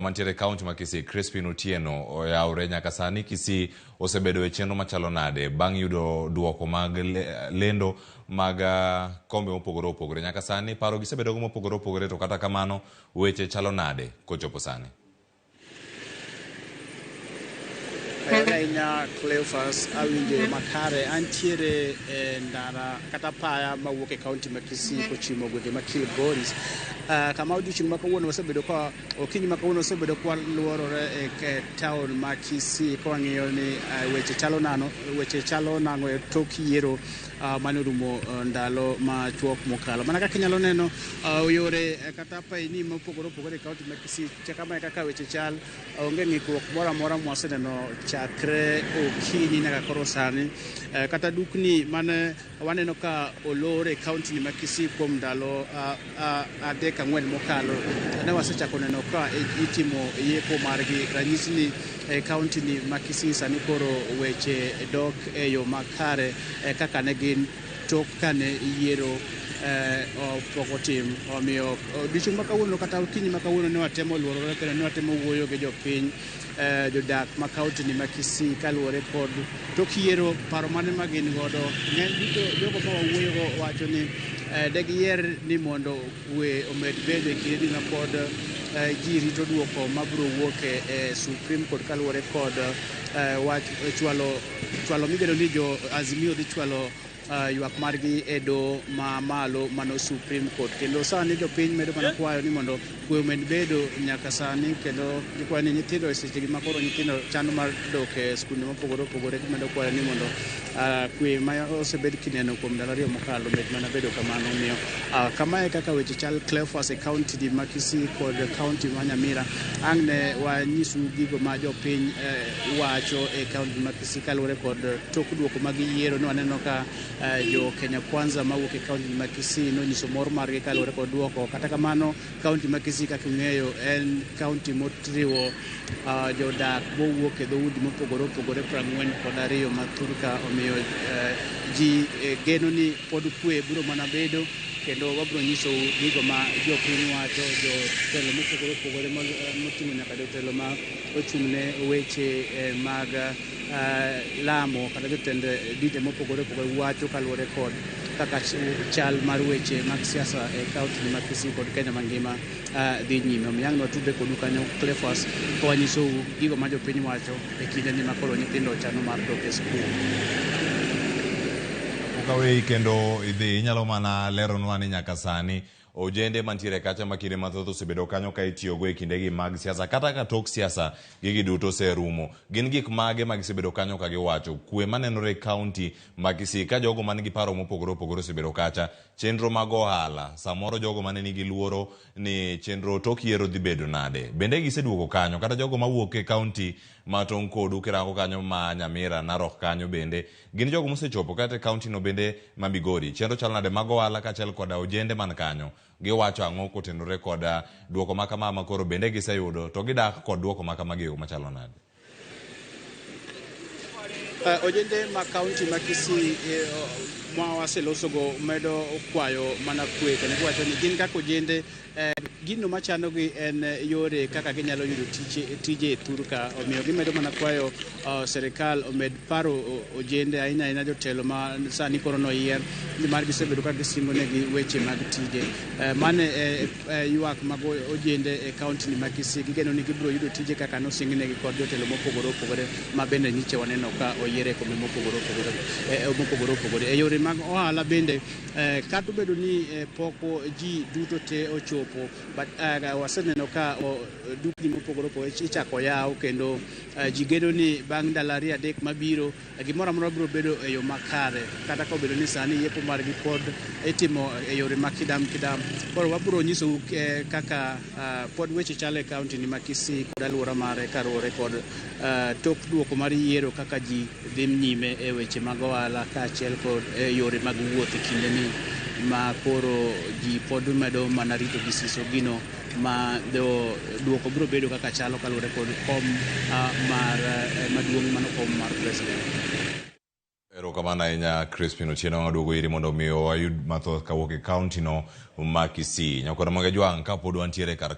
Mantiere e kaunti ma Kisii, Crispin Otieno oyawre nyaka sani Kisii osebedo e chenro machalo nade bang' yudo duoko mag lendo mag kombe mopogore opogore. Nyaka sani paro gisebedogo mopogore opogore to kata kamano weche chalo nade kochopo sani? Ahinya ahinya Cleophas, awinjo e yo makare. Antiere e ndara kata apaya mawuok e kaunti ma Kisii kochimo gwenge ma Kilgoris. Kama odiochieng' ma kawuono wasebedo ka okinyi ma kawuono wasebedo ka waluorore e taon ma Kisii ka wang'iyo ni weche chalo nano weche chalo nang'o e tok yiero mane orumo ndalo machuok mokalo. Mana kaka inyalo neno yore kata apayni mopogore opogore e kaunti ma Kisii kama e kaka weche chal. Onge ng'ikruok moro amora mwaseneno chakre okinyi nyaka koro sani. Kata dukni mane waneno ka olor e kaunti ma Kisii kuom ndalo 3 4 mokalo, ne wasechako neno ka itimo yepo margi. Ranyisi ni e kaunti ni ma Kisii sani koro weche dok e yo makare kaka ne gin tok kane yiero pok otim. Omiyo odiochieng' ma kawuono kata okinyi ma kawuono ne watemo luorore kendo ne watemo wuoyo gi jopiny, jodak ma kaunti ni ma Kisii kaluwore kod tok yiero paro mane ma gin godo. Ng'eny duto jogo ma wawuoyo go wacho ni de giyier ni mondo kwe omed bedo e kindeni ma pod ji rito duoko mabiro wuok e Supreme Court kaluwore kod wach chwalo migeno ni jo Azimio dhi chwalo ywak margi e doho ma malo mano Supreme Court. Kendo sani jopiny medo mana kwayo ni mondo kwe omed bedo nyaka sani, kendo gikwayo ni nyithindo e sechegi ma koro nyithindo chano mar dok e skunde mopogore opogore, gimedo kwayo ni mondo kwe ma osebed kineno kuom ndalo 2 mokalo med mana bedo kamano. Omiyo kamae kaka weche chal Cleophas e kaunti ma Kisii kod kaunti ma Nyamira. Ang' ne wanyisu gigo ma jopiny wacho e kaunti ma Kisii kaluwore kod tok duoko mag yiero. Ne waneno ka jo Kenya Kwanza mawuok e kaunti ma Kisii nonyiso mor margi kaluwore kod duoko. Kata kamano kaunti ma Kisii kaka ung'eyo en kaunti motriwo jodak mowuok e dhoudi mopogore opogore 42 ma thurka. Omiyo ji geno ni pod kwe biro mana bedo, kendo wabiro nyisou gigo ma jopiny wacho, jotelo mopogore opogore moting'o nyaka jotelo ma ochung' ne weche mag lamo kata jotend dinde mopogore opogore wacho kaluwore kod kaka chal mar weche mag siasa e kaunti ma Kisii kod Kenya mangima dhi nyime. Omiyo ang' watudre kodu kanyo Cleophas ka wanyisou gigo ma jopiny wacho e kindeni ma koro nyithindo chano mar dok e skul. Kapok aweyi kendo idhi, inyalo mana leronwa ni nyaka sani ojende mantiere kacha ma kinde mathoth osebedo kanyo ka itiyogo e kindegi mag siasa kata ka tok siasa gigi duto oserumo. Gin gik mage ma gisebedo kanyo ka giwacho? Kwe manenore e kaunti ma Kisii ka jogo man gi paro mopogore opogore osebedo kacha, chenro mag ohala, samoro jogo mane nigi luoro ni chenro tok yiero dhi bedo nade, bende giseduogo kanyo? Kata jogo mawuok e kaunti ma tong' kodu kirango kanyo ma Nyamira, Narok kanyo bende gin jogo mosechopo kata e kaunti no bende ma Migori. Chenro chalo nade mag ohala kaachiel koda ojende man kanyo? Giwacho ang'o kotenore koda duoko ma kama ma koro bende giseyudo to gidak kod duoko ma kamagi e yo machalo nade? Ojende ma kaunti ma Kisii ma waselosogo medo kwayo mana kwe, kendo giwacho ni gin kaka ojende gino machanogi en yore kaka ginyalo yudo tije e thurka. Omiyo gimedo mana kwayo serikal omed paro ojende ahinya ahinya jotelo ma sani koro noyier nimar gisebedo ka gisingo negi weche mag tije. Mano e ywak mag ojende e kaunti ni ma Kisii. Gigeno ni gibiro yudo tije kaka nosingnegi kod jotelo mopogore opogore ma bende nyiche waneno ka oyier e kombe mopogore opogore mopogore opogore. E yore mag ohala bende kata obedo ni pok ji duto te ochopo, but waseneno ka dukni mopogore opogore ichako yaw, kendo ji geno ni bang' ndalo 2 3 mabiro gimoro amora biro bedo e yo makare, kata ka obedo ni sani yepo margi pod itimo e yore ma kidam kidam. Koro wabiro nyisou kaka pod weche chalo e kaunti ni ma Kisii kod alwora mare kaluwore kod tok duoko mar yiero kaka ji dhi nyime e weche mag ohala kaachiel kod yore mag wuoth e kindeni ma koro ji pod medo mana rito gi siso gino ma duoko biro bedo kaka chalo kaluwore kod kom mar maduong' mano kom mar president. Erokamano ahinya Crispin Otieno, waduogo iri mondo mi wayud mathoth kawuok e kaunti no ma Kisii. Nyakoro Mange Jwang' kapod wantiere kar